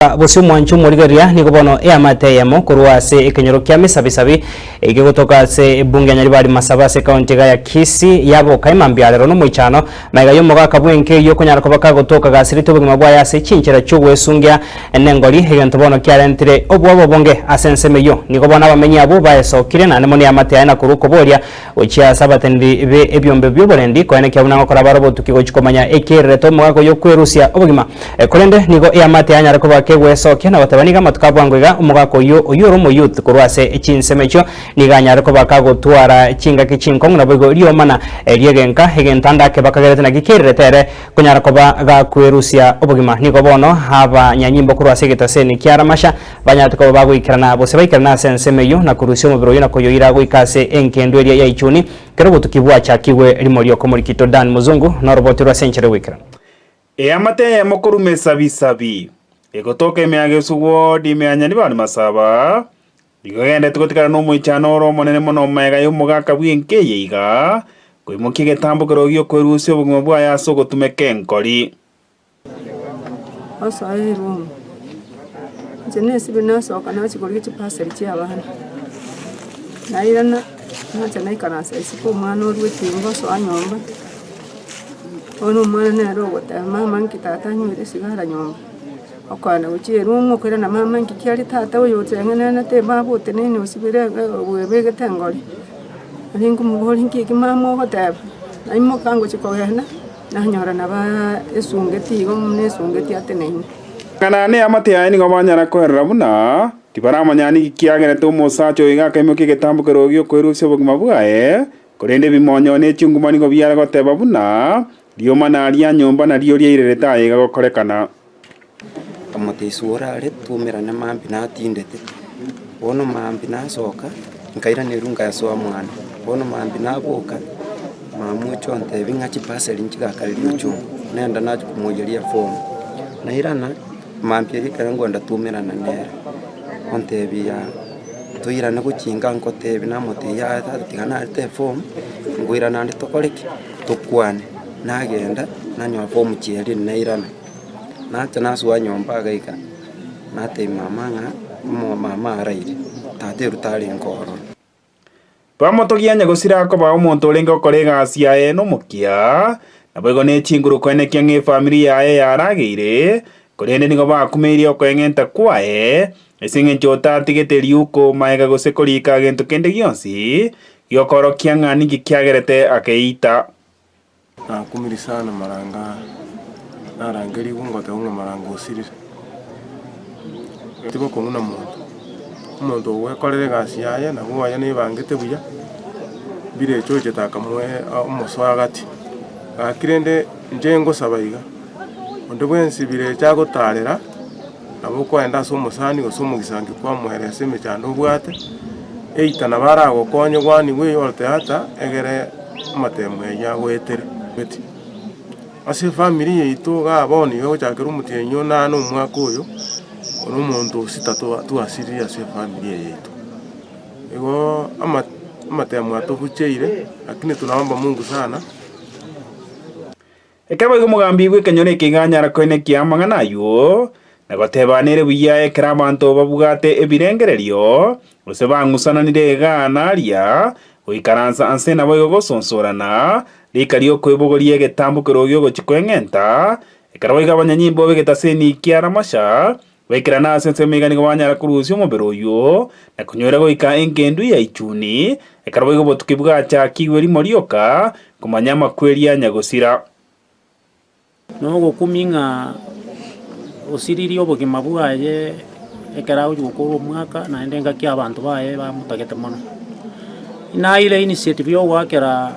Bosio omwanchi omorigereria nigo bono eamate eyemo korwa ase ekenyoro kia Mesabisabi egegotoka ase ebunge ya Nyaribari Masaba ase ekaunti iga ya Kisii yaboka emambia rero nomoichano magega y'omogaka bw'enka eyio okonyara koba kagotoka gasirete obogima bwaye ase chinchera chi'ogwesungia nengori egento bono kiarentire obwoba obonge ase ensemo eyio. Nigo bono abamenyi abwo baesokire naende mono eamate yaye na korwa okoboria Gochia ase abateneneri be ebiombe bi'oborendi, koenekia buna ngokora bare obotuki gochia komanya ekererete omogaka oyio okwerusia obogima. Korende nigo eamate yanyare koba kegwesokia na goteba nigo amatuko a bwango iga omogaka oyio oyio ore omoyouth korwa ase chinsemo echio nigo anyare koba kagotwara chingaki chinkong'u naboigo riomana ri'egenka egento ande ake bakagerete naki kererete ere konyara koba gakwerusia obogima. Nigo bono abanyanyimbo korwa ase egetaseni kia Ramasha Banyarete koba bagoikerana, gose baikerane ase ensemo eyio, na korusia omobere oyio na koyoira goika ase engendu eria ya ichuni, ekero obotuki bwachakigwe rimo ri'okomorikito Dan Muzungu noroboti rw'ase enchera y'ogoikerana. Eamate eyemo korwa Mesabisabi, egotoka ime ya Gesu ward ime ya Nyaribari Masaba, nigo egenderete gotigara nomoichano ore omonene mono magega y'omogaka bw'enka eye iga, koimokia egetambokero gi'okwerusia obogima bwaye ase ogotumeka enkori. Osoe eroom, inche nesibe nasoka nachia korigia chiparcel chia abana, nairana nacha naikaransa isiko omwana orwa etinga osoa nyomba, bono omwana nere ogoteba mama nki tata anywere esigara nyomba, okoenda gochia eroom okoirana mama nki kiaria tata oyo oteng'enenete baba oteneine osibire bwebegete engori, nari nkomoboria nki eki mama ogoteba, naimoka ngochia kogenda. Nanyora nabo esungeti igo buna esungeti ateneine. Ng'a neamate yaye nigo banyara koerera buna tibaramanya ninki kiagerete omosacha oyo iga akaimokia egetambo kerogo gi'okoerusia obogima bwaye, korende ebimonyo ne chinguma nigo biare goteba buna riomana ria nyomba nario riairerete aye iga gokorekana. Omoteisi orare twaumerane mambia natindete, bono mambia nasoka, nkairanerwa nkasoa mwane, bono mambia naboka, mama ocha ontebia ng'a chiparcel nchigakareria ochungu, nenda nachia komoiyeria eform. Nairana, mambia eria ekero nkoenda twaumerana nere, ontebia toirane gochia inka nkotebia namotebia yaya tata tiga narete eform, nkoirana naende tokore ki? Tokwane. Nagenda, nanyora form chiaria nairana. Nacha nasoa nyomba agaika, natebia mama ng'a omo mama araire, tata ero tarenge ororo. Bamotogia nyagosira koba omonto orenge gokora egasi yaye nomokia, naboigo ne chinguru koenekia ng'a efamiri yaye yarageire, korende nigo bakumeirie okoeng'enta kwaye, ase engencho otatigete riuko magega gose korika gento kende gionsi giokorokia ng'a ninki kiagerete akeita. Nakumiri sana maranga narangerigwe ngoteba ng'a maranga osirire. Tibokong'u na monto, omonto ogwekorera egasi yaye nabo oye nebangete buya, birecha ochete akamoe omosoa gati. Gaki rende inche ngosaba iga, onde bwensi birecha agotarera. Nabo okoenda ase omosani gose omogisangi kwamoeresa emechando obwate, eita nabo aragokonye gwanigwe oroteata egere amatemo ayio agoetere. Ase efamiri yaito igaa bono iga gochakera omotienyi o nane omwaka oyo, ore omonto o sita twasirire ase efamiri eye yaito. Igo ama amatemo atobucheire, lakini tunaomba Mungu sana. Ekero boigo omogambi bw'ekenyoro eke iga anyara koenekia amang'ana ayio, na goteba nere buya ekero abanto babwate ebirengererio, gose bang'usananire iga na aria, goikaransa anse naboigo gosonsorana, riika ri'okwebogoria egetambo kerogo gi'ogochia kweng'enta, ekero boigo abanyanyimbo b'egetaseni kia Ramasha baikerana ase ensemo iga nigo banyara korusia omobere oyio, na konyoira goika engendu ya Ichuni, ekero boigo obotuki bwachakigwe rimo rioka, komanya amakweri a nyagosira. Nogokumia ng'a osiririe obogima bwaye ekero agochia gokora omwaka naende engaki abanto baye bamotagete mono. Naire initiative ya ogoakera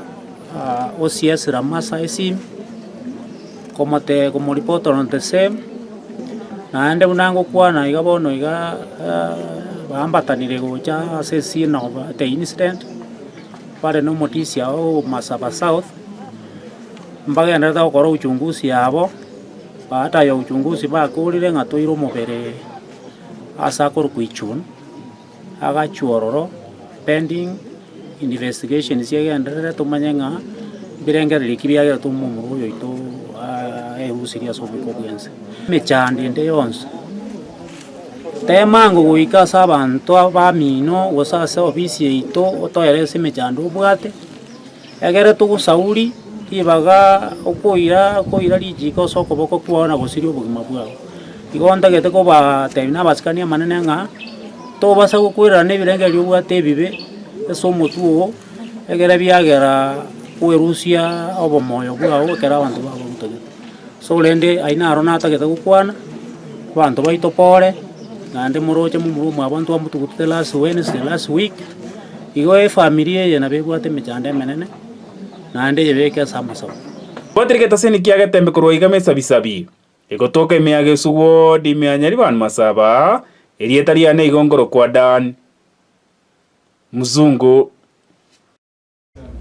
OCS Ramasa esimi, komote komoreport on the same, naende buna ngokwana iga bono iga bambatanire gocha ase escene of the incident, bare na omotisia o Masaba South, mbagenderete gokora uchunguzi yabo, baada ya uchunguzi bakorire ng'a toire omobere ase akorokwa Ichuni. Agachwa ororo pending investigations egenderere tomanye ng'a mbirengererio ki biagerete omomura oyo oito aerusirie ase oboiko bwense. Emechando ende yonsi. Temango goika ase abanto abamino gose ase ofisi yaito otoerese emechando obwate, egere togosauri ribaga okoira okoira richiko ase okoboko kwao na gosiria obogima bwao. Igo ntagete kobatebi na abasikani amanene ng'a, tobasa gokwererana ebirengererio obwate ebibe ase omotwe oo, egere biagera kwerusia obomoyo bwao ekero abanto bagogotagete. So rende ayio naro natagete gokwana, abanto baito pore, naende moroche momura omwabo ntwamotugutete last Wednesday last week, igo efamiri eye nabo ebwate emechando emenene, naende eyebeke ase amasabo. Bwatire getaseni kia getembe korwa iga mesabisabi, egotoka ime ya Gesu ward ime ya Nyaribani Masaba, erieta riane igo nkorokwa Dan Mzungu.